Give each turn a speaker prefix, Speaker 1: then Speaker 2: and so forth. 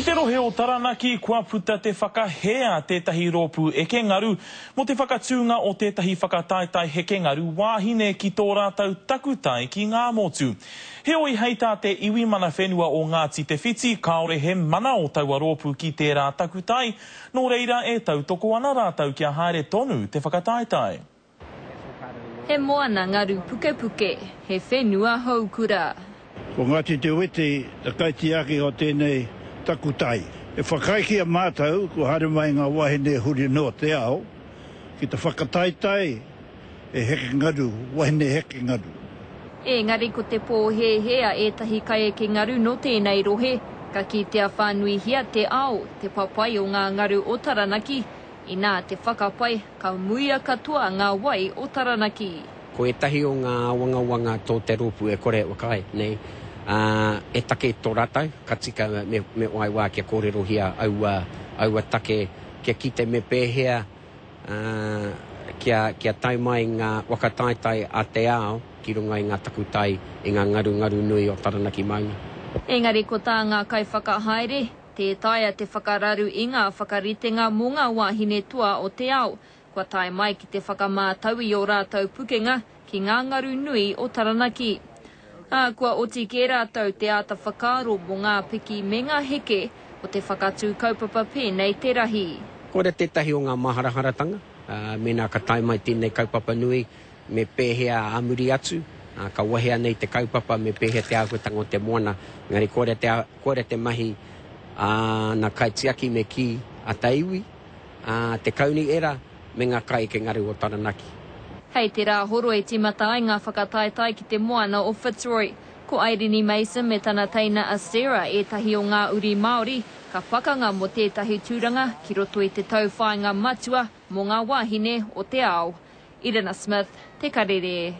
Speaker 1: Ki te rohe o Taranaki, kua puta te whakahē a tētahi rōpū eke ngaru mō te whakatūnga o tētahi whakataetae heke ngaru wāhine ki tō rātou takutai ki Ngāmotu. Heoi, hei tā te iwi mana whenua o Ngāti Te Whiti, kāore he mana o taua rōpū ki tērā takutai, nō reira e tautoko ana rātou kia haere tonu te whakataetae.
Speaker 2: He moana ngaru pukepuke, he whenua houkura.
Speaker 3: Ko Ngāti Te Witi te kaitiaki o tēnei takutai. E whakaae ki a mātou kua haere mai ngā wahine huri noa te ao ki te whakataetae e heke ngaru, wahine heke ngaru.
Speaker 2: Engari ko te pōhēhē a ētahi kaieke ngaru nō tēnei rohe, ka kitea whānuihia te ao, te papai o ngā ngaru o Taranaki, Inā te whakapae, ka muia katoa ngā wai o Taranaki.
Speaker 4: Ko ētahi o ngā āwangawanga tō te rōpū e kore e whakaae nei, ā, he take tō rātou, ka tika me, me whai wā kia kōrerohia aua, aua take, kia kite me pēhea, ā, kia, kia tae mai ngā waka taetae a te ao ki runga i ngā takutai, i ngā ngarungaru nui o Taranaki maunga.
Speaker 2: Engari ko tā ngā kaiwhakahaere, Tē taea te whakararu i ngā whakaritenga mō ngā wāhine toa o te ao, kua tae mai ki te whakamātau i ō rātou pukenga ki ngā ngaru nui o Taranaki. Ā, kua oti kē rātou te āta whakaaro mō ngā piki me ngā heke o te whakatū kaupapa pēnei te rahi.
Speaker 4: Koira tētahi o ngā māharaharatanga, mēnā ka tae mai tēnei kaupapa nui, Me pēhea ā muri atu, ā, ka wahea nei te kaupapa, me pēhea te āhuatanga o te moana, engari koira te, koira te mahi a ngā kaitiaki me kī, a te iwi, a te kaunihera me ngā kaieke ngaru o Taranaki.
Speaker 2: Hei te Rāhoroi tīmata ai ngā whakataetae ki te moana o Fitzroy. Ko Airini Mason me tana teina a Sarah ētahi o ngā uri Māori ka pakanga mō tētahi tūranga ki roto i te tauwhāinga matua mō ngā wāhine o te ao. Irina Smith, Te Karere.